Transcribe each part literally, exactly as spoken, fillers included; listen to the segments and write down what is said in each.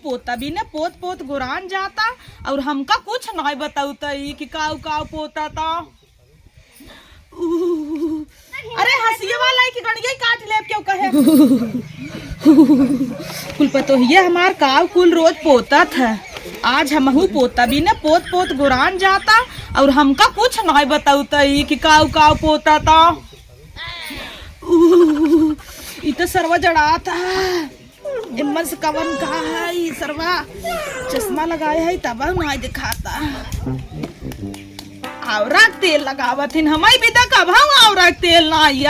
पोता बिने पोत पोत गोरान जाता, और हमका कुछ नाय बताउता ई कि काऊ काऊ पोता ता। ऊ, अरे हंसिए वाला है कि गड़िया ही काट लेब केहू कहे। कुल पतोहिया हमार काऊ कुल रोज पोता था, आज हमहू पोता बिने पोत पोत गोरान जाता, और हमका कुछ नाय बताउता ई कि काऊ काऊ पोता ता। ऊ, ई तो सरवा जड़ाता। इम्मन से कवन का है ई सरवा? चश्मा लगाए है तब नाय दिखाता। आवरा के तेल लगावत हिन, हमई बिदा कब हम आवरा के तेल ना आई।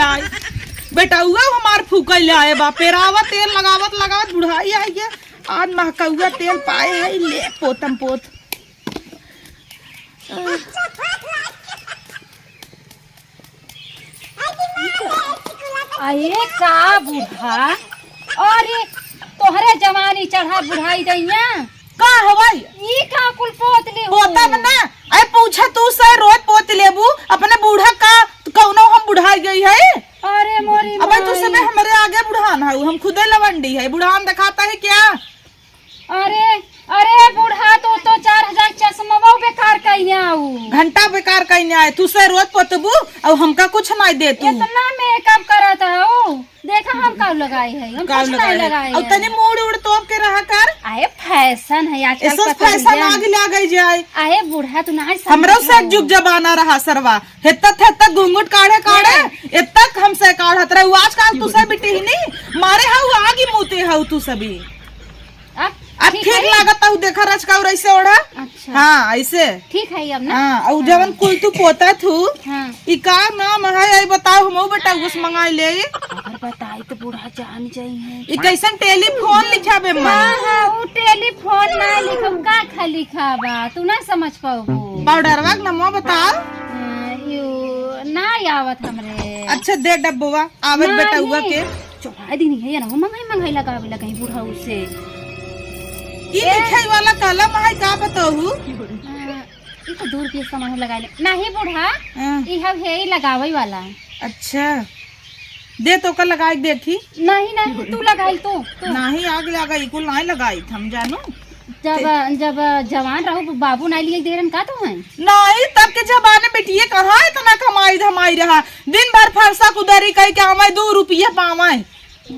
बेटउआ हमार फूकल आए बा, पेरावा तेल लगावत लगावत बुढ़ाई आई है। आज महकउआ तेल पाए है, ले पोतम पोत। अरे का बूढ़ा, अरे तोहरे जवानी चढ़ा बुढ़ाई दैया। का हवाई? ई का कुल पोत ले हो? पोता में ना, अरे पूछा तू से रोज पोत लेबू अपने बूढ़ा का, कौनो हम बुढ़ाई गई है? अरे मोरी अबे तू माई। सबे हमरे आगे बुढ़ान है, हम खुदे लवंडी है, बुढ़ान दिखाता है क्या? अरे, अरे बूढ़ा, तू तो चार हजार चश्मवा बेकार कइने आऊ। घंटा बेकार कइने आए, तू से रोज पोतबू और हमका कुछ नहीं दे तू। इतना मेकअप करत हो, देखा हम काऊ लगाई है, हम काऊ कुछ नहीं लगाई है? लगाई और है। तनी मूड़ उड़ तोप के रहा कर। अरे फैशन है आजकल एसो का फैशन करिया। आगे ले गई जाए। अरे बूढ़ा, तू नहीं हमरो समझ से हो। जुग जमाना रहा सरवा, हेत्ता हेत्ता घूंघट काढ़े काढ़े, नहीं। एत्ता हमसे काढ़त रहे, आजकल तू से बिटिहनी, मारे हऊ आगी मूते हऊ तू सभी। अब अब ठीक ठीक है? लागत हऊ, देखा रचका और ऐसे ओढ़ा। अच्छा। हाँ, ऐसे। ठीक है अब ना? हाँ, और हाँ। जवन कुल तू पोता थू, हाँ। ई का नाम है, आई बताओ, हमहू बेटा कुछ मंगाई ले। अगर बताई तो बूढ़ा जान जाई है। ई कैसन टेलीफोन लिखा बे माँ? हाँ, हाँ, ऊ टेलीफोन ना लिखा, का खा लिखा बा, तू ना समझ पाओ। पाउडरवा के नमवा बताओ। हाँ, यो ना आवत हमरे। अच्छा, दे डब्बवा, आवत ना, बेटउआ ये के। चौराहे दिन है ना, मंगाई मंगाई लगावे ला कहीं बुढ़ऊ से। ई ए। लिखाई वाला कलम है, का बताऊ? हाँ, ई तो दू रुपये सामान लगाए ले। नहीं बूढ़ा, हाँ। ई हव है ई लगावे वाला। अच्छा, दे तो का लगाई देखी। नहीं, नहीं, तू लगाई तू, तू। नहीं, आग लगाई, कुल नहीं लगाई, हम जानू। जब, जब जवान रहू, बाबू नहीं लिए दे रहन का तो है? नहीं, तब के जमाने में बिटिये कहाँ इतना कमाई धमाई रहा, दिन भर फरसा कुदारी कई के आवे, दू रुपये पावे।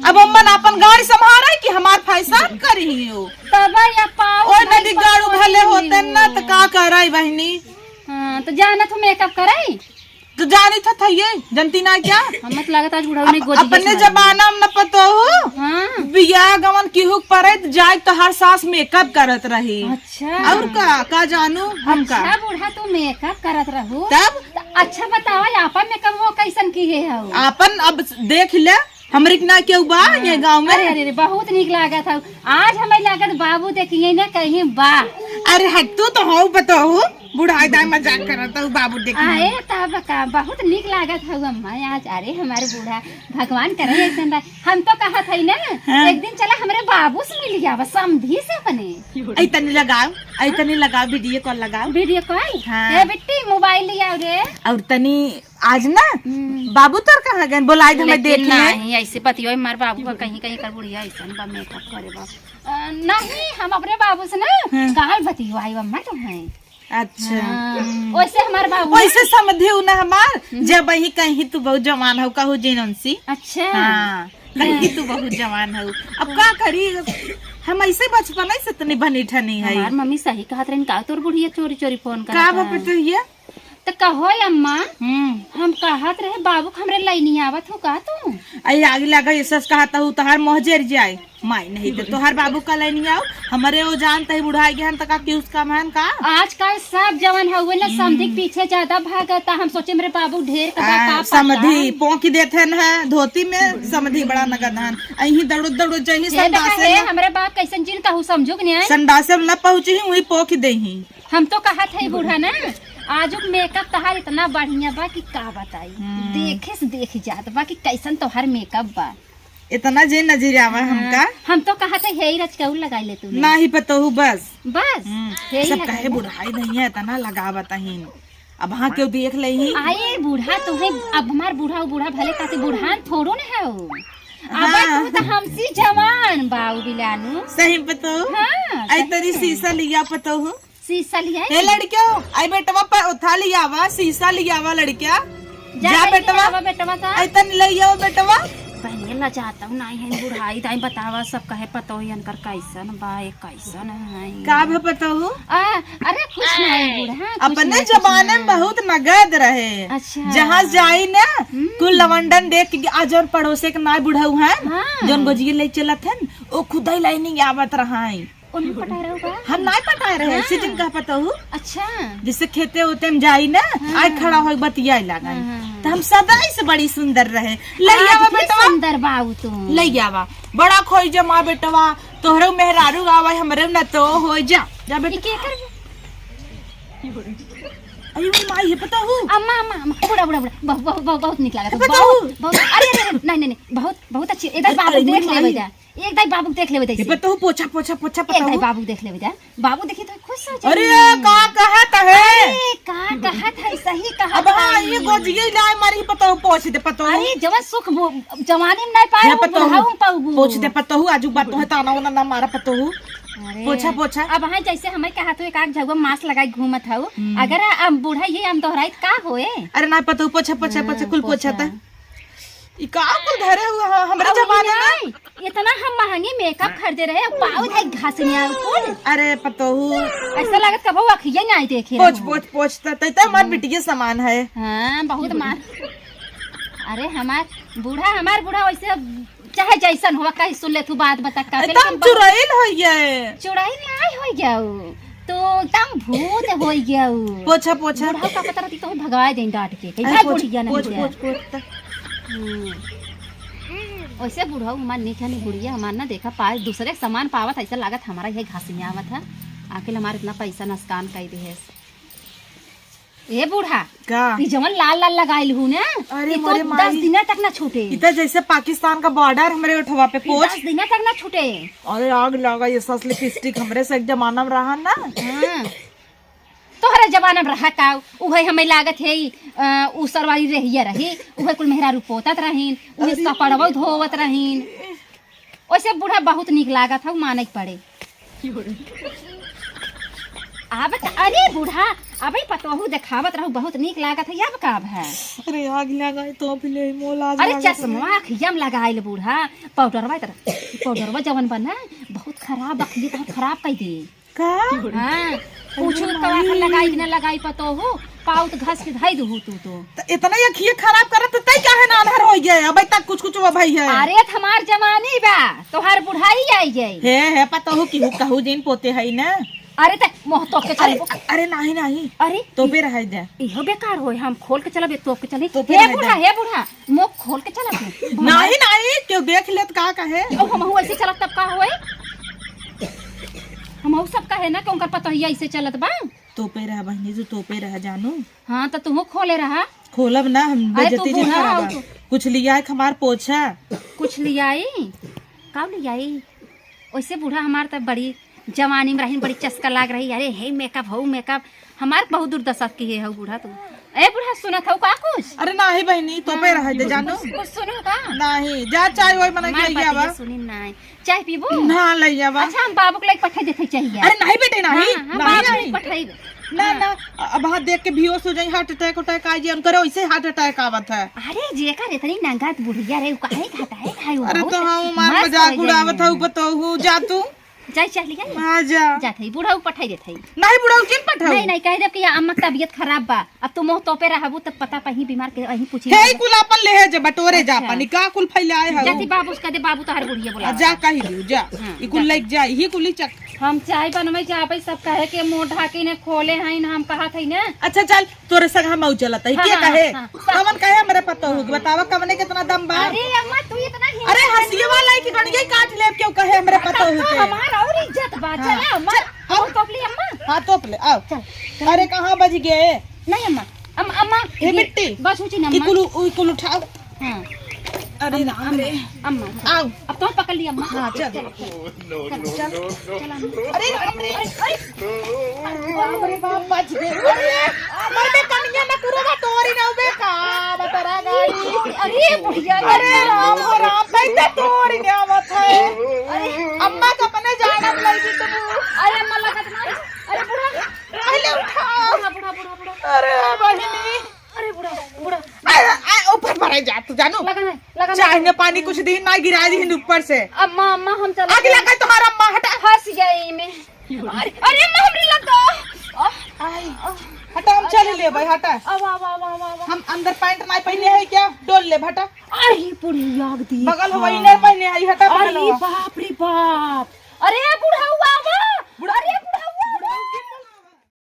अब अम्मन आपन गाड़ी संभारे कि हमार फैशन करी हो। तब या पाऊ ओए भाई नदी गाड़ू पाऊ भले नहीं होते ना, हो। तो का कराई बहिनी? हाँ, तो जानत हो मेकअप कराई? तो जानी था, था ये, जनती ना क्या? हम मत लागत आज बुढ़ऊ नहीं अप-, गोदी अपने जमाना में न पतो हो। हाँ। बियाह गवन की हुक परे, तो जाए तो हर सास मेकअप करत रही। अच्छा। और का, का जानू हम का? अच्छा बूढ़ा, तू मेकअप करत रहू। तब? तो अच्छा बतावा, आपन मेकअप वो कैसन की है हो? आपन अब देख ले, हमरे के ना केहू बा हाँ। ये गाँव में? अरे, अरे, अरे, बहुत नीक लागत हऊ। आज हमें लागत बाबू देखिए ना कहीं बा। अरे हट, तू तो हऊ बताऊ, बुढ़ाई दाई मजाक करत हऊ, बाबू देखिए। अरे तब का, बहुत नीक लागत हऊ अम्मा आज। अरे हमारे बूढ़ा, भगवान करे ऐसन रहे। हम तो कहत हई ना, हाँ। एक दिन चला हमरे बाबू से मिल जावा, समधी से अपने। ऐ तनी लगाओ, ऐ तनी लगाओ, वीडियो कॉल लगाओ। वीडियो कॉल? हाँ। ए बिट्टी, मोबाइल लियाओ रे। और तनी आज ना हम्म। बाबू तोर कहाँ गए? बोलाई तो हमें लेकिन देख ले। नहीं, ऐसे बतियो हमार बाबू का कहीं कहीं कर बुढ़िया ऐसन बा मेकअप करे बा। अ, नहीं, हम अपने बाबू से ना हाँ। काल बतियो आई अम्मा तुम्हें। अच्छा। हाँ, हम्म। वैसे हमार बाबू ना वैसे समझे हो ना हमार, हम्म। जब वही कहीं तू बहुत जवान हो कहू जिनसी। अच्छा। हाँ, कहीं तू बहुत जवान हो। अब का करी, हम ऐसे बचपन से इतनी बनी ठनी है। हमार मम्मी सही कहत रहन का तोर बुढ़िया चोरी चोरी फोन का करत बा है। पतोहिया? त कहो अम्मा, हम्म। हम कहत रहे बाबू के हमरे लइनी आवत हो का तू? आई आगे लगा ये सस कहत हूँ तोहार मोह जर जाए। माई नहीं तो तोहार बाबू का लइनी आओ, हमरे वो जानते ही बुढ़ाई गए हन त का क्यों उसका महन का? आजकल सब जवन हउए ना हम्म। समधी के पीछे ज्यादा भागता। हम सोचे मेरे बाबू ढेर का आ, का समधी पता। पोंकी देत हन है धोती में, समधी बड़ा नगद हन। अहीं दौड़ो दौड़ो जही हे देखा संडासे हे, ना। हमरे बाप कैसन जिन कहू समझो कि नहीं? संडासे में न पहुँची ही, वही पोंकी दे ही। हम तो कहत है बूढ़ा ना, आजुक मेकअप तहार इतना बढ़िया बा कि का बताई। हम्म। देखे से देख जात बा कि कैसन तोहार मेकअप बा। इतना जे नजर आवा हाँ, हमका। हम तो कहत है यही रचकाऊ लगाई ले तू। नाही पतोहू बस। बस? हम्म। यही सब लगाई कहे ले। बुढ़ाई नहीं है, इतना लगावत अहिन। अब हाँ क्यों देख ले ही? आए बूढ़ा तो है, अब हमार बूढ़ा, वो बूढ़ा भले कहते बूढ़ान थोड़ो न है वो। अबे हाँ। तू तो हमसी जवान बाऊ बिलानू। सही पतोहू। हाँ, आई सही तरी में। शीशा लिया पतोहू। शीशा लिया? ए लड़कियों, आई बेटवा प-, उठा लियावा, शीशा लियावा लड़किया। जा जा जल्दी बेटवा। आवा बेटवा का। आई तन ले आओ बेटवा। बहनिया लजाता हूँ, नाहीं है बुढ़ाई, दाई बतावा सब कहे पतोहू इनकर कैसन बा, एक कैसन है। का भे पतोहू? आ, अरे कुछ नहीं बूढ़ा, कुछ अपने नहीं, कुछ जमाने में नहीं। बहुत नगद रहे। अच्छा। जहाँ जाई ना, हम्म। कुल लवंडन देख के, आ जौन पड़ोसे के नाई बुढ़ऊ हैं, हाँ। जौन गोजिये ले चलत हैं, ओ खुदई लाइनिंग आवत रहा है। उन्हें पटाए रहो का? हम नाई पटाए रहे, हाँ। सीजन का पतोहू। अच्छा। जैसे खेते होते हम जाई ना, हाँ। आए खड़ा होई बतियाए लागन। हाँ, हाँ, हाँ। तो हम सदा से बड़ी सुंदर रहे। ले आज आवा भी बेटवा। सुंदर बाऊ तू। ले आवा। बड़ा खोई जमा बेटवा, तोहरे मेहरारू आवे, हमरे न तो हो जा। जा बेटा। ई केकर? अरे वो माई है पतोहू। अम्मा, अम्मा, अम्मा, बुढ़ा, बुढ़ा, बुढ़ा, बहुत, बहुत, बहुत, बहुत नीक लागत है। पतोहू। बहुत, बहुत, अरे, अरे, अरे, नहीं, नहीं, नहीं, बहुत, बहुत अच्छी। एक दाई अरे, बाबू अरे, देख माई। लेवे जा। एक दाई बाबू देख लेवे जा ए इसे। पतोहू, पोछा, पोछा, पोछा, एक दाई पतोहू। बाबू देख लेवे जा। बाबू देखी तो खुश हो जाए। अरे, का कहत है? अरे, का कहत है? सही कहत अब हाँ, है। ये गोजिये लाए मारी पतोहू, पोछ दे पतोहू। अरे, जवन सुख वो जवानी में नहीं पाए, हे वो पतोहू, बुढ़ाऊ में पाऊबू। पोछ दे पतोहू, आजू बात तो है, ताना वाना ना मारा पतोहू। अरे, पोछा, पोछा। अब हाँ, जैसे हमें कहा तो एक आध झगुआ मांस लगाई घूमत हऊ। हम्म। अगर हम बूढ़ा ये हम दोहराई त का होए? अरे ना पतोहू, पोछा, पोछा, हाँ, पोछा, कुल पोछा। पोछा ता। ई का कुल धरे हुआ है? हमरे अउर जमाने में नहीं, इतना हम महंगी मेकअप खरीदे रहे, अब पाउत है घसनिया कुल। अरे पतोहू। ऐसा लागत कबो अखिया नहीं देखे पोछ, रहो। पोछ, पोछ, त, त, त हमार हम्म। बिटिया समान है। हाँ, बहुत मार। अरे हमार बूढ़ा, हमार बूढ़ा वैसे चाहे जैसन हो, कहीं सुन ले तू बात बता का, एकदम लेकिन बहुत चुड़ैल हो गए। चुड़ैल नहीं हो गया उ। तो एकदम भूत हो गया उ। पोछा, पोछा। बूढ़ा का पता रहती तो भगाए दें डांट के। कहीं अरे भाग पोछ, बुढ़िया नहीं पोछ, है। पोछ, पोछ, त। हम्म। वैसे बूढ़ा हमार नीक है, नहीं बुढ़िया हमार ना देखा पाए, दूसरे के सामान पावत ऐसा लागत हमारा यह घास में आवत है। आखिर हमार इतना पैसा नुकसान कर दे है। ए बूढ़ा, का? ई जवन लाल लाल लगाइल हूँ ना, अरे ई तो मोरे दस माई। दिना तक ना छूटे। ई तो जैसे पाकिस्तान का बॉर्डर हमरे ओठवा पे ई पोछ। दस दिना तक ना छूटे। अरे आग लगा ये सस लिपस्टिक हमरे से एक जमाना में रहा ना। हाँ। तोहरे जमाना में रहा का? उहे हमें लागत है, अ, उ सरवारी रहिया रही, उहे कुल मेहरारू पोतत रहीन, उहे अरे। कपड़वा धोवत रहीन। ओइसे बूढ़ा बहुत नीक लागत हौ, माने के पड़े। अब त, अरे बूढ़ा, अबे पतोहू देखावत रहू, बहुत नीक लागत है, अब का अब है? अरे आग लगाई तो भी ले, मोला आग अरे लागत है। चश्मा अखिया में लगाइल बूढ़ा, पाउडरवा इतना, पाउडरवा जवन बना, बहुत खराब, अखिया बहुत खराब कर दे। का? हाँ, पूछू अरे तो आखिर माई। लगाई कि ना लगाई पतोहू, पाउत घस के धई दुहू तू तो। त इतना ये अखिए खराब करत त तई काहे ना आन्हर हो गए? अबे तक कुछ कुछ वो भई है। अरे त हमार जवानी बा, तोहार बुढ़ाई आई जाई। हे, हे, पतोहू की हु कहू जिन पोते है ना। अरे त मोह तो के अरे, चल। अरे नाही, नाही। अरे तोपे रह जा। इहो बेकार होए, हम खोल के चलब, ये तोप के चली। तोपे हे रह बूढ़ा, जा। हे बूढ़ा, मुख खोल के चलत है। नाही, नाही, केहू देख लेत का कहे? अब हमहू ऐसे चलत तब का होए? हमहू सब कहे ना कि उनकर पतोहिया ऐसे चलत बा। तोपे रह बहिनी, तू तोपे रह जानू। हाँ, त तुहू खोले रहा। खोलब ना, हम अरे, तू बेइज्जती जिन बूढ़ा कराबा। हो तू। कुछ लिया है हमार पोछा। कुछ लियाई? का लियाई? ओइसे बूढ़ा हमार त बड़ी जवानी में रही, बड़ी चस्का लाग रही। अरे हे मेकअप, हऊ मेकअप, हमार बहुत दुर्दशा किहे हऊ बूढ़ा तू। ए बूढ़ा, सुनत हऊ का कुछ? अरे नाही बहिनी, तोपे हाँ। रह दे जानू। कुछ, कुछ सुनू का? नाही, जा चाय वाय बना के हमार ले आवा। बतिया सुनी नाही। चाय पीबू? ना ले आवा। अच्छा, हम बाबू के लइके पठाई देते चाहिए। अरे नाही बेटे, नाही, हाँ, हाँ, नाही, बाबू नाही। के पठाई दे। ना, हाँ। ना, अब हाथ देख के बेहोश हो जाई, हार्ट अटैक उटैक आ जाई, उनकरे वैसे हार्ट अटैक आवत है। अरे जेकर इतनी नंगत बुढ़िया रहे, उ काहे घटाए खाए हो? अरे तो हम हमार मस्त मजाक हो जाई उड़ावत है। हऊ पतोहू, जा तू। जाई चली आई। हाँ, जा। जात हई, बुढ़ऊ पठाई देत हई। नहीं, बुढ़ऊ किन पठाऊ? नहीं, नहीं, कह देब कि या अम्मा के तबीयत खराब बा, अब तू मुँह तोपे रहबू, तब पता पही बीमार के अहीं पूछी। हे, कुल आपन लेहे जे बटोरे जा अच्छा। पानी, का कुल फैलाए हऊ? जाती बाबू से कह दे, बाबू तोहार बुढ़िया आ, बोला। जा कही दियो, जा। हाँ, ई कुल जा। लइक जा, ही कुल ही चक। हम चाय बनवे जाबे, सब कहे के मुँह ढाकी ने खोले हईन, हम कहत हई ना। अच्छा, चल, तोरे संग हम आऊ चलत हई। हाँ, के हाँ, कहे? हाँ, हाँ। कवन कहे हमरे पतोहू के? बतावा, कवने केतना दम बा? अरे अम्मा, तू इतना हिम्मत अरे, हंसिए वाला है कि गड़िया काट लेब, केहू कहे हमरे हाँ, पतोहू तब तो के? हमार और इज्जत बा। हाँ, चला अम्मा, चल, हम आओ। तोप ली अम्मा। हाँ, तोप ले, आओ। चल, चल। अरे, कहाँ बज गए? नहीं अम्मा, अम-, अम्मा, ए, ये बिट्टी, बस हो जी ना ई अम्मा। कुल उ-, ई कुल उठाओ। हाँ। अरे अम्मा, राम रे। अम्मा, अम्मा। आओ। अब तो पकड़ ली अम्मा। हाँ, चल। चल, चल, चल, चल अम्मा। अरे राम रे। अरे, अरे, अरे बाप, बच गए। अरे, मर गए, कन ये ना कुरवा तोरी ना उबे का बतरा गाड़ी। अरे बुढ़िया, अरे राम हो राम, कैसे तोरी ना आवत है? अरे अम्मा का अपने जानत लगी तू। अरे अम्मा लगत ना। अरे बूढ़ा, पहले उठा। बूढ़ा, बूढ़ा, बूढ़ा, बूढ़ा। अरे बहिनी। अरे बूढ़ा, बूढ़ा। अरे, अरे, ऊपर परे जा तू जानू। लगा नहीं, लगा नहीं। चाय में पानी कुछ दी ना, गिरा दी ऊपर से। अम्मा, अम्मा, हम चला आगे लगा तुम्हारा अम्मा, हटा। फंस गई मैं। अरे, अरे, अम्मा, हमरे लग गो। आह, आई, हटा, हम चल ले भाई, हटा। अब, अब, अब, अब, अब। हम अंदर पैंट नहीं पहने हैं क्या? डोल ले, हटा। अरे, पूरी आग दी। बगल हुआ, इनर पहने आई, हटा, बगल अरे, हुआ। बाप रे बाप। अरे, बुढ़ौआ,